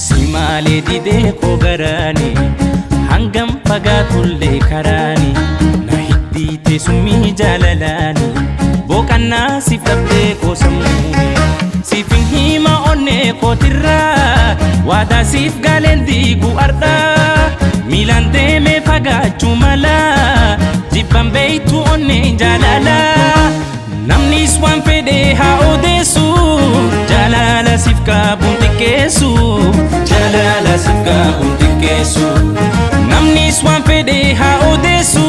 Si maalee didee koo garaani, hangam fagaatullee karaani, na hiddiite summii jaalalaani, boqannaa siif dhabdee koo sammuuni. Siifin hima onnee kootirraa, waadaa siif galeen diigu ardhaa, miilaan deemee fagaachuu mala, jibban beeytu onnee jaalalaa. Namnis waan fedhe haa odeessu, jaalala siif qabuun xiqqeessu, jaalala siif qabuun xiqqeessu. Namnis waan fedhe haa odeessu,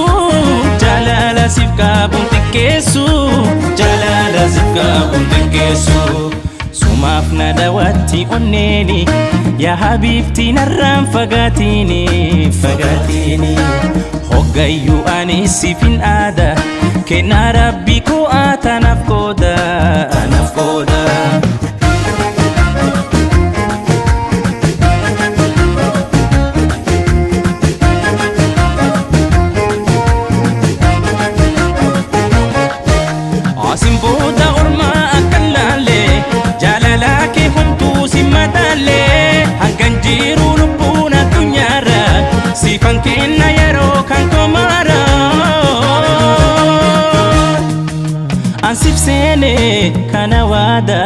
jaalala siif qabuun xiqqeessu, jaalala siif qabuun xiqqeessu. Sumaaf na daawwatti onneeni, yaa habiibti narraan fagaatiini, fagaatiini. Hoggayyuu ani siifin aada, kennaa rabbi koo atanaaf qooda, anaaf qooda. Asin booda ormaa akkan laalle, jaalala kee homtuu si madaalle, hangan jiru lubbuun addunyaarra siifan kenna yeroo kan komaara. Ansiif seene kana waada,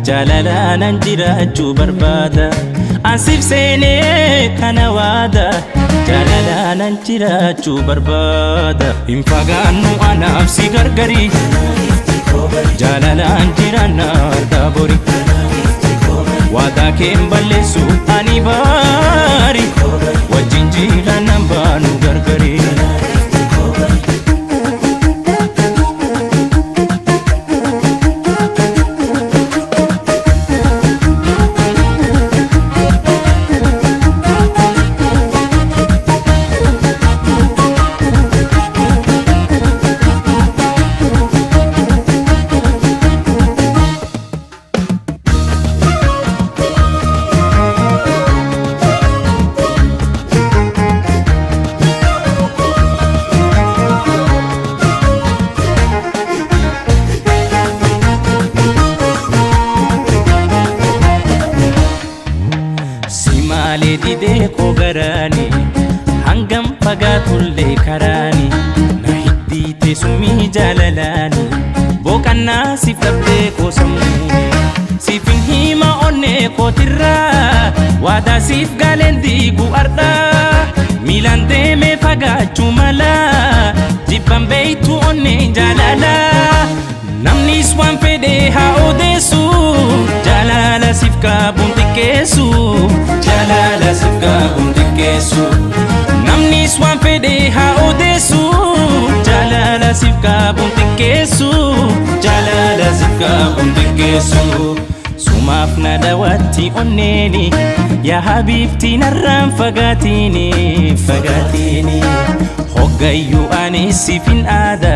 jaalalaanan jiraachuu barbaada. Ansiif seene kana waada, jaalalaanan jiraachuu barbaada. Hin fagaannu anaaf si gargari, jaalalaan jiraanna argaa bori. Waadaa kee hin balleessu ani baari, wajjin jiraannan baanu gargari. Si maalee didee koo garaani, hangam fagaatullee karaani, na hiddiite summii jaalalaani, boqannaa siif dhabdee koo sammuuni. Siifin hima onnee kootirraa, waadaa siif galeen diigu ardhaa, miilaan deemee fagaachuu mala, jibban beeytu onnee jaalalaa. Namnis waan fedhe haa odeessu, jaalala siif qabuun xiqqeessu, jaalala siif qabuun xiqqeessu. Namnis waan fedhe haa odeessu, jaalala siif qabuun xiqqeessu, jaalala siif qabuun xiqqeessu. Sumaaf na daawwatti onneeni, yaa habiibti narraan fagaatiini, fagaatiini. Hoggayyuu ani siifin aada,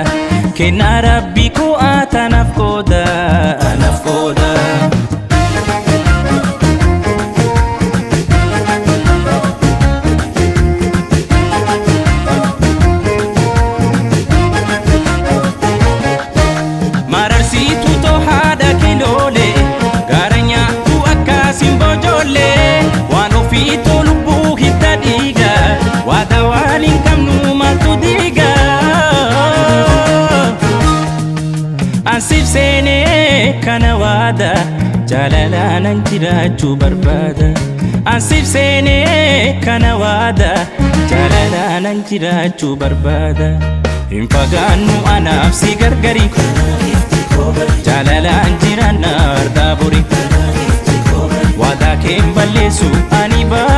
kennaa rabbi koo atanaaf qooda, anaaf qooda. Mararsiituu too haadha kiloole, gaara nyaattu akkasiin bojoole, waan ofii too lubbuu hidda dhiiga, waada waan hin qabnu maaltu diiga. Ansiif seenee kana waada, jaalalaanan jiraachuu barbaada. Ansiif seenee kana waada, jaalalaanan jiraachuu barbaada. Hin fagaannu anaaf si gargari, jaalalaan jiraanna ardaa bori. Waadaa kee hin balleessu ani baari.